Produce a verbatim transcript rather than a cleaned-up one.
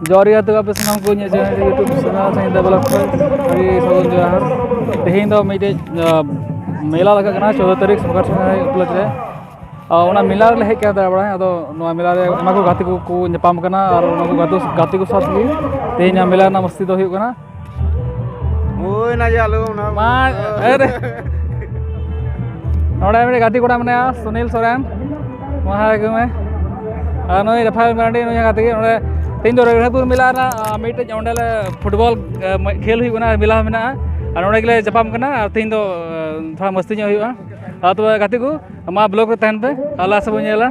ᱡᱚᱦᱟᱨ ᱜᱮ ᱜᱟᱛᱮ ᱠᱚ, ᱟᱯᱮ ᱥᱟᱱᱟᱢ ᱠᱚ ᱤᱧᱟᱹᱜ channel YouTube ᱥᱟᱹᱧᱪᱤᱛᱟ ᱵᱞᱚᱜ ᱠᱷᱚᱱ ᱟᱹᱰᱤ ᱥᱟᱹᱜᱩᱱ ᱡᱚᱦᱟᱨ᱾ ᱛᱮᱦᱮᱧ ᱫᱚ ᱢᱤᱫᱴᱮᱡ, ᱟ, ᱢᱮᱞᱟ ᱞᱟᱜᱟᱜ ᱠᱟᱱᱟ ᱪᱳᱫᱽᱫᱚ ᱛᱟᱹᱨᱤᱠᱷ ᱥᱚᱨᱠᱟᱨ ᱥᱚᱝᱜᱷᱟᱭ ᱩᱯᱞᱚᱠᱷ ᱨᱮ᱾ ᱟ, ᱚᱱᱟ ᱢᱮᱞᱟ ᱨᱮᱞᱮ ᱦᱮᱡ ᱠᱟᱱᱟ ᱫᱟᱬᱟ ᱵᱟᱲᱟᱭ᱾ ᱟᱫᱚ ᱱᱚᱣᱟ ᱢᱮᱞᱟ ᱨᱮ ᱟᱭᱢᱟ ᱠᱚ ᱜᱟᱛᱮ ᱠᱚ ᱠᱚ ᱧᱟᱯᱟᱢ ᱠᱟᱱᱟ ᱟᱨ ᱚᱱᱟ ᱠᱚ ᱜᱟᱛᱮ, ᱜᱟᱛᱮ ᱠᱚ ᱥᱟᱶ ᱛᱮᱜᱮ ᱛᱮᱦᱮᱧ ᱱᱚᱣᱟ ᱢᱮᱞᱟ ᱨᱮᱱᱟᱜ ᱢᱟᱥᱛᱤ ᱫᱚ ᱦᱩᱭᱩᱜ ᱠᱟᱱᱟ᱾ ᱦᱳᱭ ᱱᱟ ᱡᱮ ᱟᱞᱚ ᱚᱱᱟ ᱢᱟ, ᱟᱨᱮ᱾ ᱱᱚᱰᱮ ᱢᱤᱫᱴᱮᱡ ᱜᱟᱛᱮ ᱠᱚᱲᱟ ᱢᱮᱱᱟᱭᱟ, ᱥᱩᱱᱤᱞ ᱥᱚᱨᱮᱱ᱾ ᱢᱟ ᱦᱟᱭ ᱠᱚ ᱢᱮ᱾ ᱟᱨ ᱱᱩᱭ ᱨᱟᱯᱷᱟᱭᱮᱞ ᱢᱟᱨᱟᱱᱰᱤ, ᱱᱩᱭ ᱦᱚᱸ ᱜᱟᱛᱮ ᱜᱮ᱾ ᱱᱚᱰᱮ ᱛᱮᱦᱮᱧ ᱫᱚ ᱨᱚᱜᱷᱩᱱᱟᱛᱷᱯᱩᱨ ᱢᱮᱞᱟ ᱨᱮᱱᱟᱜ, ᱟ, ᱢᱤᱫᱴᱮᱡ ᱚᱸᱰᱮ ᱞᱮ ᱯᱷᱩᱴᱵᱚᱞ, ᱟ, ᱢ-, ᱠᱷᱮᱞ ᱦᱩᱭᱩᱜ ᱠᱟᱱᱟ, ᱢᱮᱞᱟ ᱦᱚᱸ ᱢᱮᱱᱟᱜᱼᱟ᱾ ᱟᱨ ᱱᱚᱰᱮ ᱜᱮᱞᱮ ᱧᱟᱯᱟᱢ ᱠᱟᱱᱟ᱾ ᱟᱨ ᱛᱮᱦᱮᱧ ᱫᱚ, ᱟ, ᱛᱷᱚᱲᱟ ᱢᱟᱹᱥᱛᱤ ᱧᱚᱜ ᱦᱩᱭᱩᱜᱼᱟ᱾ ᱟᱨ ᱛᱚᱵᱮ ᱜᱟᱛᱮ ᱠᱚ, ᱟᱢᱟᱜ ᱵᱞᱚᱜ ᱨᱮ ᱛᱟᱦᱮᱱ ᱯᱮ, ᱟᱞᱮ ᱟᱥᱟ ᱵᱚᱱ ᱧᱮᱞᱟ᱾